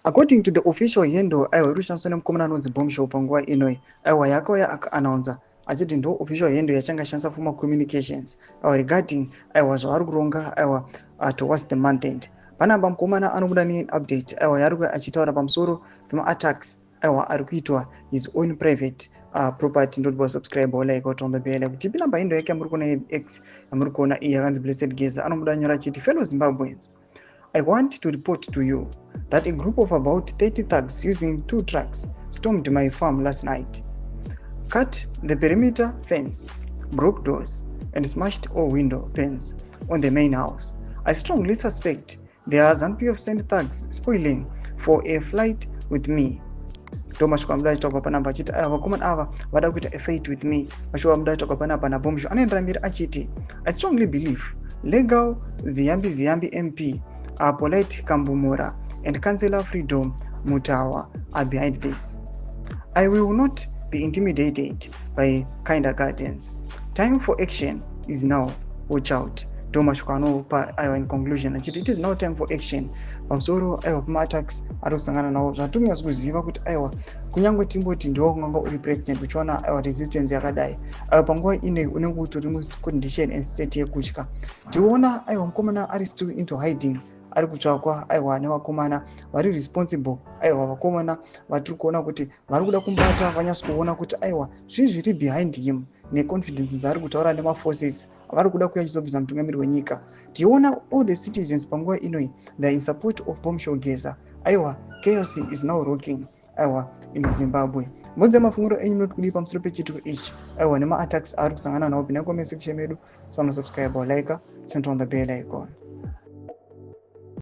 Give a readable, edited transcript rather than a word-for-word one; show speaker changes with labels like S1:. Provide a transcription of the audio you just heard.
S1: According to the official handle, aiwa, iri kushandiswa nemukomana anonzi Bombshell panguva inoi, aiwa, yakauya akaannouncer achiti ndo official handle yachanga shandisa for macommunications, aiwa, regarding, aiwa, zvavari kuronga, aiwa, towards the month end. Panapa mukomana anobuda neupdate, aiwa, yaari kuya achitaura pamusoro pemaattacks, aiwa, ari kuitwa his own private property. Ndoti subscribe or like on the bell kuti tipi namba indo yake yamuri kuona x yamuri kuona iyi yakanzi Blessed Geza. Anobuda nyora achiti, "Fellow Zimbabweans, I want to report to you that a group of about 30 thugs using two trucks stormed my farm last night, cut the perimeter fence, broke doors and smashed all window panes on the main house. I strongly suspect there are ZANU-PF sent thugs spoiling for a fight with me." Ndo mashoko amuda achitaurwa panapa achiti, aya, vakomana ava vada kuita a fight with me. Mashoko amuda achitaurwa panapa naBombshow. Anoendera mberi achiti, "I strongly believe legal Ziyambi Ziyambi MP Polite Kambumura and Councillor Freedom Mutawa are behind this. I will not be intimidated by kindergartens. Time for action is now. Watch out." Ndo mashoko anopa, aiwa, in conclusion achiti it is now time for action pamusoro, aiwa, pamaattacks ari kusangana nawo. Zvatiri kunyatso kuziva kuti, aiwa, kunyange timboti ndiwo kunganga uri president, uchiona, aiwa, resistance yakadai, aiwa, panguva inei unenge utori mucondition and state yekutya. Tiona, aiwa, mukomana ari still into hiding, ari kutsvakwa, aiwa, nevakomana vari responsible, aiwa, vakomana vatiri kuona kuti vari kuda kumubata, vanyatso kuona kuti, aiwa, zvii zviri behind him neconfidence dzaari kutaura nemaforces vari kuda kuya achizobvisa mutungamiri wenyika. Tiona all the citizens panguva inoi, they are in support of Bombshell Geza. Aiwa, chaos is now rocking, aiwa, in Zimbabwe. Mbudzi mafungiro enyu munoti kudii pamusoro pechiitiko ichi, aiwa, nemaattacks aari kusangana nawo? Pinda comment section medu, so subscribe or like, turn on the bell icon.